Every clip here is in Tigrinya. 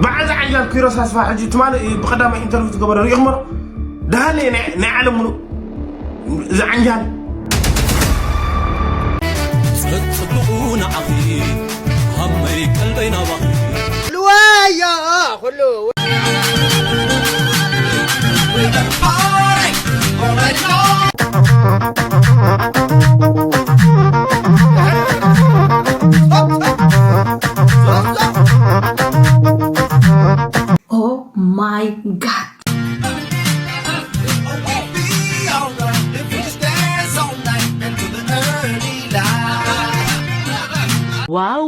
በዓል ዝዓንጃል ኪሮስ ኣስፋ ሕጂ ትማሊ ብቐዳማይ ኢንተርቪው ዝገበረ ሪኢኹሞ ዶ? ደሃለ ናይ ናይ ዓለም ሙሉእ ዝዓንጃል። ጸጽብቑ ንዓኺ ሃመይ ቀልበይ ናባኺ ልዋያ ኩሉ Oh my god. ዋው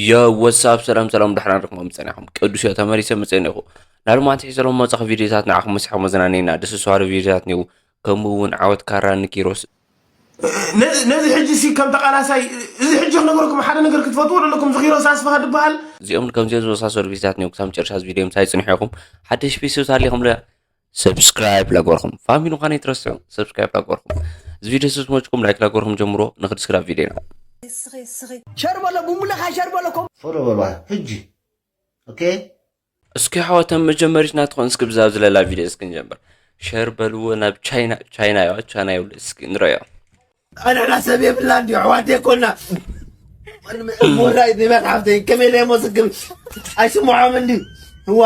ዮ ወሳብ ሰላም ሰላም ድሕና ርክሞ ምጸናኹም ቅዱስ ዮ ተመሪሰ ምጸን ኢኹ ናልማንት ሒዘሎም መጻኹ ቪዲዮታት ንዓኹም መሳኹ መዝናነይና ደስ ዝስዋሩ ቪዲዮታት ኒው ከምኡ እውን ዓወት ካራ ንኪሮስ ነዚ ሕጂ ሲ ከም ተቃላሳይ እዚ ሕጂ ክነገረኩም ሓደ ነገር ክትፈትዎ ኣለኩም ዝኺሮ ሳስፋ ድበሃል እዚኦም ከምዚኦም ዝመሳሰሉ ቪዲዮታት ኒው ክሳብ መጨረሻ እዚ ቪዲዮ ምሳይ ጽንሑ ኢኹም ሓደሽ ፒስ ታሊኹም ለ ሰብስክራይብ ላግበርኩም ፋሚሊ ምዃነይ ትረስዑ ሰብስክራይብ ላግበርኩም እዚ ቪዲዮ ስስ መጭኩም ላይክ ላግበርኩም ጀምሮ ንክድስክራ ቪዲዮ ኢና ሸር በሎ ቡምብለኻ ሸር በሎ ኮም ፎሎ በሏ ሕጂ ኦኬ እስኪ ኣሕዋተን መጀመሪት ናትኾን እስኪ ብዛብ ዝለላ ቪድዮ እስኪ ንጀምር ሸር በልዎ ናብ ቻይና ቻይና ዮ ቻይና ይብሉ እስኪ ንረዮ ኣንሕና ሰብ የብልና እንዲ ኣሕዋት የኮና ሞራይ ንመት ሓፍተይ ከመይ ኢለ ሞ ስግም ኣይስምዖም እንዲ እዋ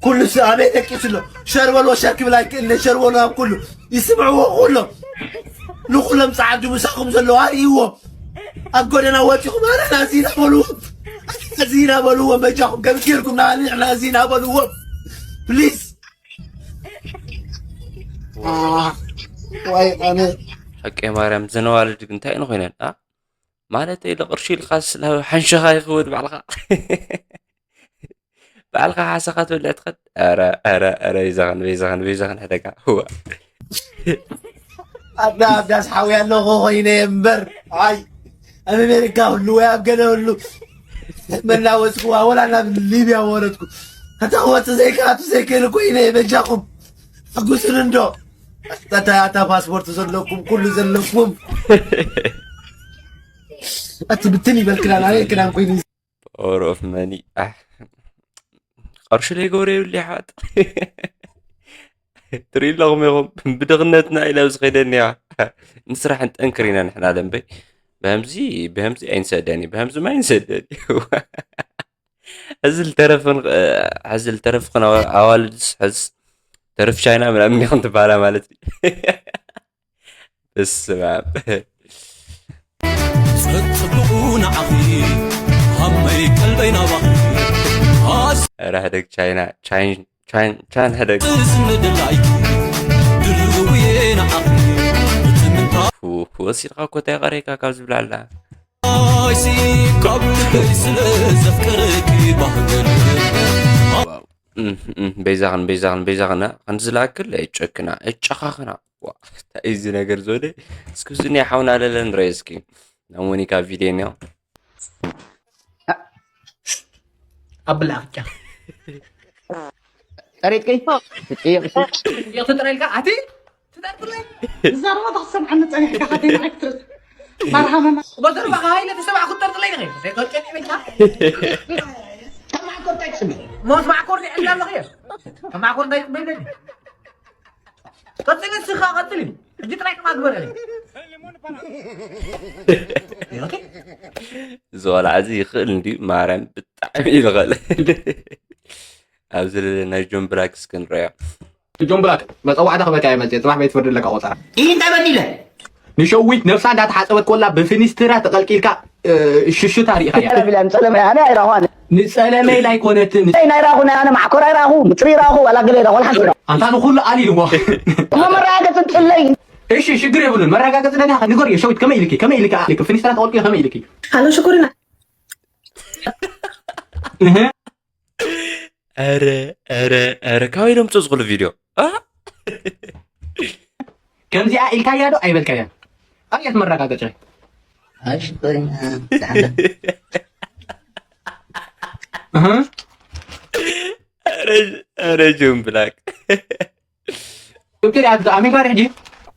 ኩሉ ስ ኣበይ ደቂሱ ኣሎ ሸር በልዎ ሸር ክብል ኣይክእልን ሸር በልዎ ኣብ ኩሉ ይስምዕዎ ኩሎም ንኩሎም ፃዓዱ ምሳኹም ዘለዉ ኣርእይዎ ኣብ ጎደና ወፂኹም ኣረና እዚና በልዎም ኣረና እዚና በልዎም በጃኹም ከምዚ ጌርኩም ንዓና እዚና በልዎም ፕሊዝ ወይ ኣነ ሓቂ ማርያም ዘነዋልድ ግን እንታይ ኢነ ኮይነን ኣ ማለተይ ለቕርሺ ኢልካስ ናብ ሓንሸኻ ይኽወድ ባዕልኻ ባዕልኻ ሓሰኻ ትበልዕ ትኸድ ኧረ ኧረ ኧረ ይዛኸን በይዛኸን በይዛኸን ሕደጋ ህዋ ኣዳ ኣዳስ ሓውያ ኣለኹ ኮይነ እምበር ኣይ ኣብ ኣሜሪካ ህሉ ወይ ኣብ ገለ ህሉ መናወፅኩዋ ወላ ናብ ሊብያ ወረድኩ ከተኽወፅ ዘይከኣቱ ዘይክእል ኮይነ በጃኹም ሕጉስን እንዶ ኣታ ፓስፖርት ዘለኩም ኩሉ ዘለኩም ኣቲ ብትን ይበል ክዳን ኣበይ ክዳን ኮይኑ ኦሮፍ መኒ ቅርሺ ለይገብረ የብሉ ይሓጥ ትርኢ ኣለኹም ኢኹም ብድኽነትና ኢላ ኣብዚ ከይደኒ እያ ንስራሕ ንጠንክር ኢና ንሕና ደንበይ ብህምዚ ብህምዚ ኣይንሰደን እዩ ብህምዚ ማ ኣይንሰደን እዩ ሕዚ ልተረፍን ሕዚ ልተረፍክን ኣዋልድስ ሕዚ ተረፍ ቻይና ምናምን ኢኹም ትበሃላ ማለት እዩ በስመ ኣብ ጸጽብቑ ንዓኺ ሃመይ ቀልበይ ናባኺ ኣስ ኧረ ህደግ ቻይና ቻይን ቻይን ቻይን ህደግ ዝምድላይኪ ድልውዬ ንዓኺ እቲ ምንታ ወሲድካ እኮ እንታይ ቀሪካ ካብ ዝብላ ኣላ ኣይሲ ካብ ልበይ ስለ ዘፍቀረኪ ባህገል በይዛኽን በይዛኽን በይዛኽና ክንዲ ዝለኣክል ጨክና እጨኻኽና እንታይ እዚ ነገር ዝወደ እስኪ እዚ ናይ ሓውና ለለ ንረየ እስኪ ናይ ሞኒካ ቪድዮ እኒኦ ኣብላ ኣፍጫ ጠሬጥቂ ትጥየቕ ይቕትጥረልካ ኣቲ ትጠርጥለይ ዝዛረባ ተክሰምዓኒ ፀኒሕካ ሓደይ ማዕክትርት ማርሃመና በዘርባኻ ሃይለ ተሰማዕ ክትጠርጥለይ ንኸ ዘይጠርጥለይ በቃ ተማዕኮር እንታይ ትፅበ ሞስ ማዕኮር ዲዕላ ኣለኸ ተማዕኮር እንታይ ትፅበ ቀፅሊ ንስኻ ቀፅሊ ሕጂ ጥራይ ከማ ግበረለይ እዚ ቆልዓ እዚ ይኽእል እንድዩ ማርያም ብጣዕሚ እዩ ዝኽእል ኣብዚ ናይ ጆን ብላክ እስኪ ንረዮ ጆን ብላክ መፀዋዕታ ክበካ እየ መፅእ ፅባሕ ቤት ፍርዲ ኣለካ ቆፀራ ይህ እንታይ በዲለ ንሸዊት ነብሳ እንዳተሓፀበት ኮላ ብፊኒስትራ ተቐልቂልካ ሽሽታ ሪኢኻያ ጸለመ ኣነ ኣይራኹ ኣነ ንጸለመይ ላይኮነትን ናይ ራኹ ናይ ኣነ ማዕኮር ኣይራኹ ምጽሪ ራኹ ዋላ ገለ ራኹ ሓንቲ ራኹ ኣንታ ንኹሉ ኣሊልዎ እሞ መረጋገጽ ጥለይ እሺ ሽግር የብሉን መረጋገጽ ደጋ ንገር የሸዊት ከመይ ኢልኪ ከመይ ኢልካ ኢልኪ ፍኒስትራ ተቐልቂሉ ከመይ ኢልኪ ኣሎ ሽኩሪና ኧረ ኧረ ኧረ ካበይ ደምፅኡ ዝኽሉ ቪድዮ ከምዚኣ ኢልካያ ዶ ኣይበልካያ ኣብያት መረጋገጫ ኧረ ጆን ብላክ ዶክተር ያዝ ኣሜሪካ ርሕጂ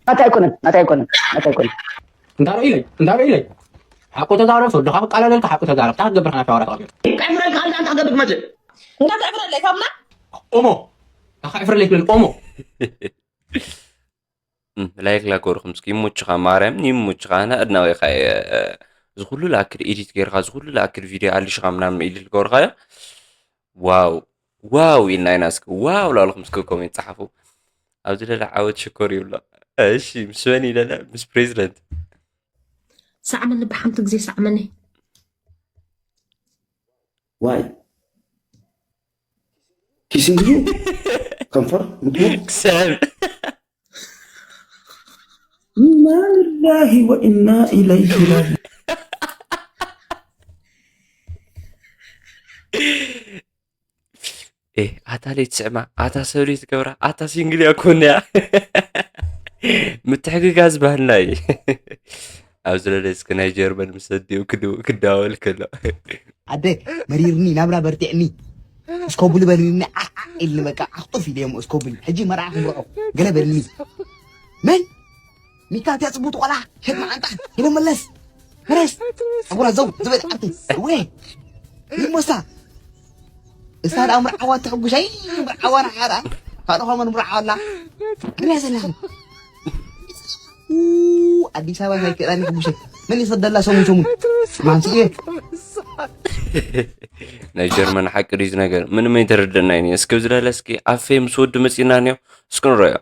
ናታ ኣይኮነን ናታ ኣይኮነን ናታ ኣይኮነን እንዳሮ ኢለይ እንዳሮ ኢለይ ሓቁ ተዛረብ ወድኻ ክቃለለልካ ሓቁ ተዛረብ ታ ክትገብር ከና ሻወራ ተቐቢር ቀምረልካ ኣንታ እንታይ ገብር መጽእ እንዳትዕፍረለይ ከምና ኦሞ ኣኻዕፍረለይ ክብል ኦሞ ላይክ ላኮርኩም እስኪ ይሙችኻ ማርያም ይሙችኻ ኣነ ኣድናቂኻ እየ ዝኩሉ ላክል ኤዲት ጌርካ ዝኩሉ ላክል ቪድዮ ኣልሽኻ ምናምን ኢድል ገርካዮ ዋው ዋው ኢልና ኢና እስኪ ዋው ላልኩም እስኪ ኮሜንት ጸሓፉ ኣብዚ ለለ ዓወት ሽኮር ይብሎ እሺ ምስ መን ኢለለ ምስ ፕሬዚደንት ሳዕመኒ ብሓንቲ ግዜ ሳዕመኒ ዋይ ኪሲንግ ዩ ከንፈር ምትሞ ክሰብ ኢና ሊላሂ ወኢና ኢለይሂ ራጂ ኣታ ለይ ትስዕማ ኣታ ሰብ ለይ ትገብራ ኣታ ሲንግል እያ ኮንያ ምትሕግጋዝ ባህልና እዩ ኣብዚ ለለ እስኪ ናይ ጀርመን ምስ ኣዲኡ ክዳወል ከሎ ኣደ መሪርኒ ናብራ በርቲዕኒ እስኮብሉ በልኒ ዓዕ ኢልኒ በቃ ዓኽጡፍ ኢለ እሞ እስኮብሉ ሕጂ መርዓ ክምርዖ ገለ በልኒ መን ሚካ እትያ ፅቡቅ ቆላ ሸት መዓንጣ ኢለ መለስ መለስ ፀጉራ ዘው ዝበል ዓብቲ እወ ይሞሳ እሳ ደኣ ምርዓዋ ተሕጉሻይ ምርዓዋ ንዓራ ካልኦ ከመን ምርዓዋ ኣላ ክሪያ ዘለኹ ኣዲስ ኣበባ ሳይክል ኣነ ሕጉሸ መን ይሰደላ ሰሙን ሰሙን ማንስኤ ናይ ጀርመን ሓቂ ድዩ ነገር ምንም ኣይተረደና ይኒ እስከ ዝለለ እስኪ ኣፌ ምስ ወዲ መፂና እኒኦ እስኪ ንረዮ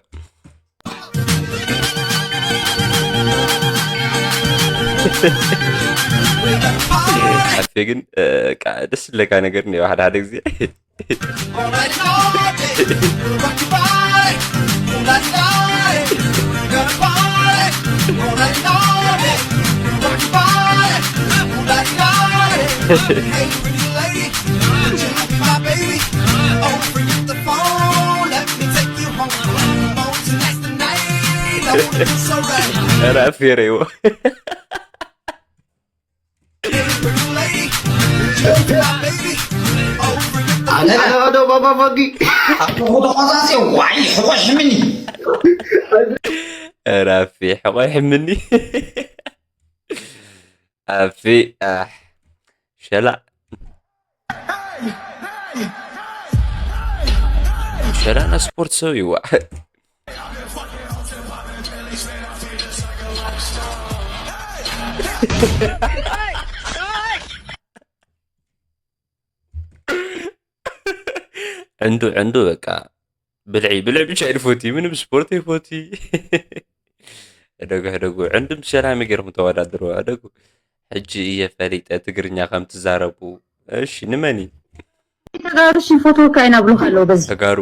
ኣፌ ግን ደስ ዝለካ ነገር እኒኦ ሓደ ሓደ ግዜ ኧረ ኣፌረይዎ ኣነ ኣነ ወደ ባባ ፈጊ ኣቦኹ ተቆጻጺ ዋይ ሕቆሽ ምኒ ራፊ ሕቆይ ሕምኒ ኣፊ ኣሕ ሸላ ሸላ ና ስፖርት ሰብ ይዋ ዕንዱ ዕንዱ በቃ ብልዒ ብልዒ ብቻ እዩ ዝፈቲ ምንም ስፖርት ይፈቲ ሕደጉ ሕደጉ ዕንዱ ምስ ሸላሚ ገይርኩም ተወዳድሩ ሕደጉ ሕጂ እየ ፈሊጠ ትግርኛ ከም ትዛረቡ እሺ ንመን እዩ ተጋሩ ሽም ፈትወካ ኢና ብሉካ ኣለዉ በዚ ተጋሩ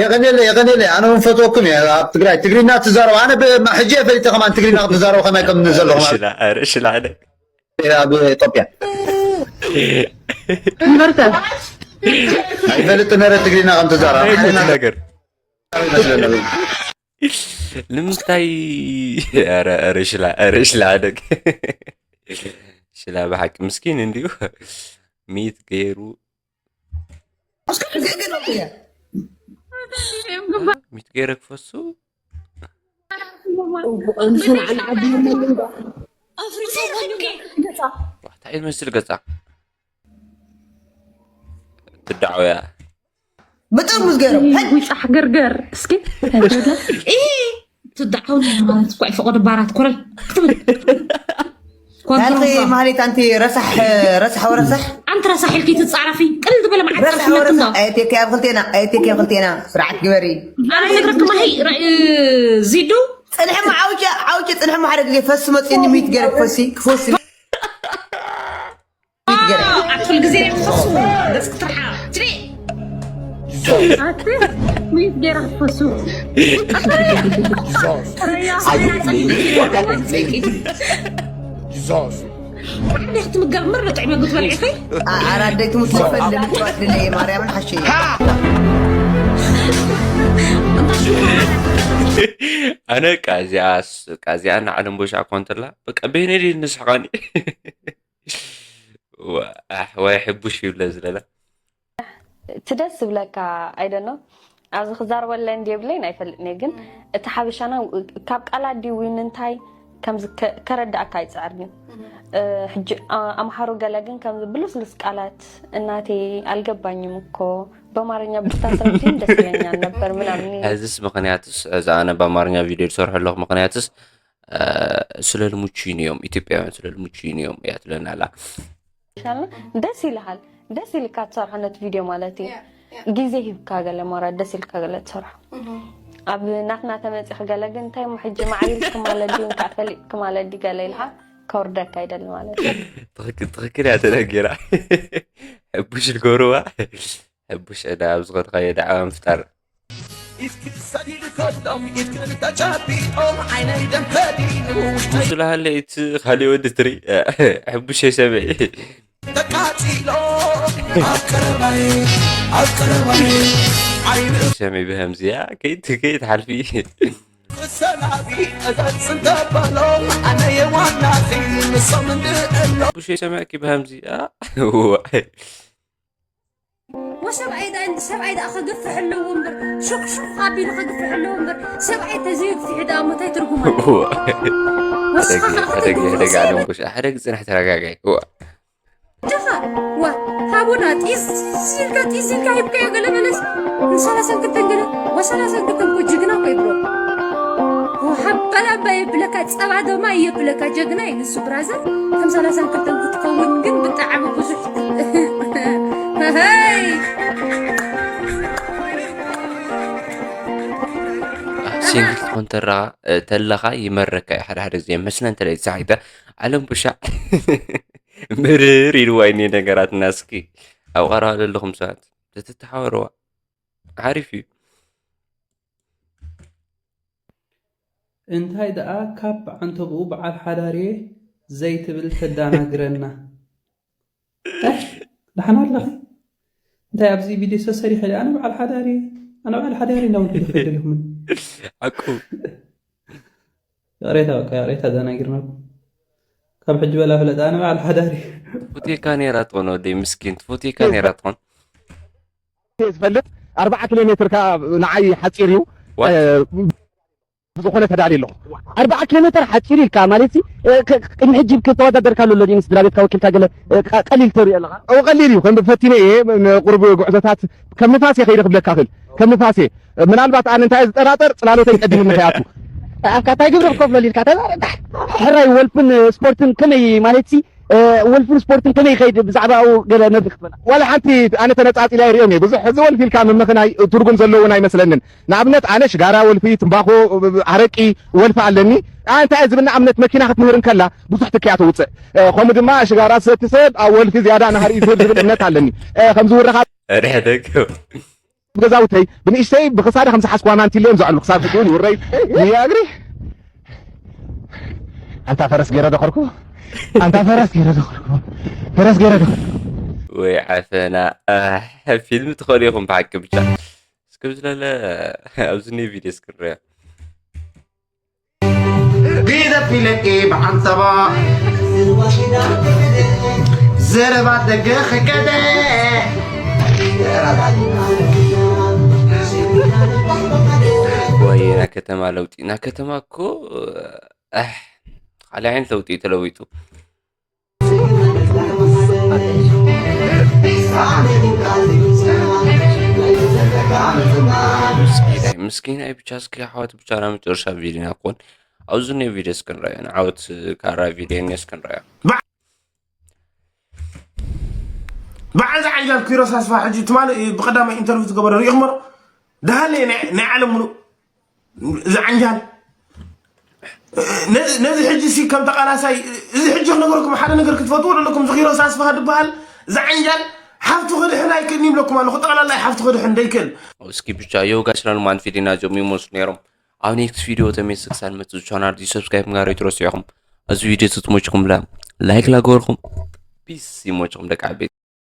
የቀኔለ የቀኔለ ኣነ እውን ፈትወኩም እየ ኣብ ትግራይ ትግርኛ ትዛረቡ ኣነ ብ- ሕጂ እየ ፈሊጠ ከማን ትግርኛ ክትዛረቡ ከመይ ከም ዘለኹም ሽላ ኧረ ሽላ ሕደ ኣብ ኢትዮጵያ ይበርተ ኣይፈልጥ ነረ ትግርኛ ከም ትዛረቡ እንታይ ዓይነት ነገር ንምንታይ ኧረ ኧረ ሽላ ኧረ ሽላ ሕደግ ሽላ ብሓቂ ምስኪን እንዲዩ ሚት ገይሩ ሚት ገይረ ክፈሱ እንታይ መስል ገጻ ትዳዕውያ ብጥርሙዝ ገይሮም ዊጻሕ ገርገር እስኪ ትዳዓው ማለት እኳ ይፈቐዶ ባራት ኮረል ክትብል ኣንቲ ማህሌት ኣንቲ ረሳሕ ረሳሕ ወረሳሕ ኣንቲ ረሳሕ ኢልኪ ትጻረፊ ቅልል ዝበለ መዓት ረሳሕ ጻርፊ ወረሳሕ መትንዶ ኣየቴኪ ኣብ ክልቴና ኣየቴኪ ኣብ ክልቴና ስርዓት ግበሪ ኣነ ክነግረኩም ኣይ ራእ ዚዱ ፅንሕሞ ዓውጨ ዓውጨ ፅንሕሞ ሓደ ግዜ ፈሲ መፅኒ ሚት ገረ ክፈሲ ክፈሲ ሚት ገረ ኣቱል ግዜ ፈሱ ገጽ ክትርሓ ትሪ ኣቲ ሚት ገይራ ክትፈሱ Jesus. ሓደ ክትምገብ ምር ጥዕመ ጉት በልዒኺ ኣራደይ ትሙት ለፈል ለምትባት ልለየ ማርያምን ሓሸየ ኣነ ቃዚያስ ቃዚያ ንዓለም ቦሽ ኣኳንተላ በቃ በይነይ ንስሕቃኒ ወይ ሕቡሽ ይብለ ዝለላ ትደስ ዝብለካ ኣይደኖ ኣብዚ ክዛረበለ እንዲ የብለይን ኣይፈልጥን እየ ግን እቲ ሓበሻና ካብ ቃላት ድዩ ወይ ምንታይ ከምዚ ከ- ከረዳእካ ኣይፅዕርን እዩ። እ፣ ሕጂ ኣ- ኣምሓሩ ገለ ግን ከምዚ ብልስልስ ቃላት እናቴ አልገባኝም እኮ በአማርኛ ብታስረድኝ ደስ ይለኛል ነበር ምናምን ይላል። ሕዝስ ምኽንያትስ እዚ ኣነ ብኣማርኛ ቪድዮ ዝሰርሑ ኣለኹ ምኽንያትስ እ፣ ስለልምቹይን እዮም ኢትዮጵያውያን ስለልምቹይን እዮም እያ ትብለና ኣላ። ይሻልና ደስ ይልሃል። ደስ ኢልካ ትሰርሖ ነቲ ቪድዮ ማለት እዩ። ያ፣ ያ። ግዜ ሂብካ ገለ ማራ ደስ ኢልካ ገለ ትሰርሖ። እህ። ኣብ ናትና ተመፂኺ ገለ ግን እንታይ ሞ ሕጂ ማዕቢልኪ ማለት ድዩ እንካዕ ፈሊጥኪ ማለት ድዩ ገለ ኢልካ ከውርደካ ይደሊ ማለት እዩ። ትኽክል ትኽክል እያ ተነጊራ። ሕቡሽ ዝገብርዋ ሕቡሽ ዕዳ ኣብ ዝኸድካዮ ዳዕዋ ምፍጣር። ኢድኪ ሰዲድከሎም ኢድክን ተጨቢጦም ዓይነይ ደም ከዲኑ ውሽጠይ ምስሉ ሃለ እቲ ካሊእ ወዲ ትሪ ሕቡሽ ይሰምዒ። ተቃፂሎም ኣብ ቀረባይ ኣብ ቀረባይ ዓይን ሰምዒ ብሀምዚያ ከይት ከይት ሓልፊ ሰላቢ እዛ ፅንተበሎም ኣነ የዋናኺ ንሶም እንድእሎ ሕቡሽ ይሰምዕኪ ብሀምዚያ። ወሰብኣይ ደኣ እንዲ ሰብኣይ ደኣ ከግፍሕ ኣለዎ እምበር ሹክሹክ ኣቢሉ ከግፍሕ ኣለዎ እምበር ሰብኣይ ተዘየግፊሑ ደኣ እሞ እንታይ ትርጉም ኣለዎ? ወስኻ ሕደጊ ከዓ ሕደጊ ከተግፍሕ ሕደጊ ዘይብል ኣለምኩሽ ሕደጊ ፅንሕ ተረጋጋይ። እዋ ጀኻ ዋ ሃቡና ጢስ ኢልካ ጢስ ኢልካ ሂብካዮ ገለ መለስ ንሰላሳን ክልተን ገለ ወሰላሳን ክልተን እኮ ጅግና እኮ ይብሎ። ሃባላባ የብለካ ጸባ ደማ የብለካ ጀግና እዩ ንሱ ብራዘር። ከም ሰላሳን ክልተን ክትከውን ግን ብጣዕሚ ብዙሕ ሀይ ሲንግል ትኾን ተራ ተለኻ ይመረካ እዩ ሓደ ሓደ ግዜ መስለ እንተ ሳሒተ ዓለም ቡሻ ምርር ኢልዋ ይኒ ነገራትና እስኪ ኣብ ቀረባ ዘለኹም ሰባት ተትተሓወርዋ ሓሪፍ እዩ። እንታይ ደኣ ካብ ዓንተብኡ በዓል ሓዳር እየ ዘይትብል ተዳናግረና። እህ፣ ደሓን ኣለኺ? እንታይ ኣብዚ ቪድዮ ሰሰሪሐ ኣነ በዓል ሓዳር እየ፣ ኣነ በዓል ሓዳር እየ እንዳበልኩ ዶ ከይደ ዲኹም? ሓቁ ይቕሬታ በቃ ይቕሬታ ኣዳናጊርናኩም። ካብ ሕጂ በላ ፍለጥ ኣነ በዓል ሓዳር እየ። ፎቴካ ነይራ ትኾን ወደይ ምስኪን ፎቴካ ነይራ ትኾን። ዝፈልጥ ኣርባዓ ኪሎ ሜትር ከ ንዓይ ሓፂር እዩ። What? እ፣ ብዝኾነ ተዳልየ ኣለኹ። ኣርባዓ ኪሎ ሜትር ሓፂር ኢልካ ማለት እ፣ ከ- ቅድሚ ሕጂ ከተወዳደርካ ኣሎ ድዩ ምስ ስድራ ቤትካ ወኪልካ ገለ እ፣ ቀ- ቀሊል ተሪኦ ኣለኻ? ኦ ቀሊል እዩ ከም ፈቲነ እየ ንቁርብ ጉዕዞታት ከም ንፋስ እየ ከይደ ክብለካ ክእል ከም ንፋስ እየ ምናልባት ኣነ እንታይ ዝጠራጠር ፅላሎተይ ቀዲሙ ምኽያቱ ኣብካ እንታይ ግብሪ ክከፍለሉ ኢልካ ተዛረብ ሕራይ ወልፍን ስፖርትን ከመይ ማለት ሲ ወልፍን ስፖርትን ከመይ ይኸይድ ብዛዕባኡ ገለ ነዚ ክትበላ ዋላ ሓንቲ ኣነ ተነፃፂላ ይሪኦም እየ ብዙሕ እዚ ወልፊ ኢልካ ምምኽናይ ትርጉም ዘለውን ኣይመስለንን ንኣብነት ኣነ ሽጋራ ወልፊ ትምባኾ ኣረቂ ወልፊ ኣለኒ እንታይ ዝብል ንኣብነት መኪና ክትምህር እንከላ ብዙሕ ትክያ ተውፅእ ከምኡ ድማ ሽጋራ ዝሰቲ ሰብ ኣብ ወልፊ ዝያዳ ናህር እዩ ዝብል እምነት ኣለኒ ከምዚ ውረኻ ርሕደግ ብገዛውተይ ብንእሽተይ ብክሳደ ከም ዝሓዝኩዋ ማንቲለ እዮም ዘዕሉ ክሳብ ዝክውን ይውረይ ንያግሪ ኣንታ ፈረስ ገይረ ደኸርኩ ኣንታ ፈረስ ገይረ ደኸርኩ ፈረስ ገይረ ደኸርኩ ወይ ዓፈና ኣሕ፣ ፊልም ትኸሉ ኢኹም ብሓቂ ብቻ እስከ ብዝለለ ኣብዚ ኒ ቪድዮ እስክንሪኦ ግደፍ ኢለኪ ብዓንተባ ዘረባ ደገ ኸገደ ወይ ና ከተማ ለውጢ ና ከተማ እኮ ኣሕ፣ ካልእ ዓይነት ለውጢ እዩ ተለዊጡ ምስኪናይ ምስኪናይ ብቻ እስኪ ኣሕዋት ብቻ ናብ መጨረሻ ቪድዮና ክኾን ኣብዚ ናይ ቪድዮ እስክንረኣዮ ንዓወት ካራ ቪድዮ እኒ እስክንረኣዮ በዓል ዝዓይላል ኪሮስ ኣስፋ ሕጂ ትማሊ ብቀዳማይ ኢንተርቪው ዝገበረ ሪኢኹሞ ዶ ደሃለ ናይ ናይ ዓለም ሙሉእ ዝዓንጃል ነዚ ሕጂ ሲ ከም ተቃላሳይ እዚ ሕጂ ክነገርኩም ሓደ ነገር ክትፈትዎ ኣለኩም ዝኪሮስ ኣስፋ ዝበሃል ዝዓንጃል ሓፍቱ ክድሕን ኣይክእልን ይብለኩም ኣለኹ ጠቅላላይ ሓፍቱ ክድሕን ደይክእል እስኪ ብቻ የውጋ ስላሉ ማን ፊሊና ዞም ይመስሉ ነይሮም ኣብ ኔክስት ቪዲዮ ተመልሰ ክሳብ ንመፅእ ቻናል እዚ ሰብስክራይብ ምግባር ኣይትረስዑ ኢኹም። እዚ ቪዲዮ ተትመችኩም ብላ ላይክ ላገበርኩም ፒስ ይመችኩም ደቂ ዓበይቲ።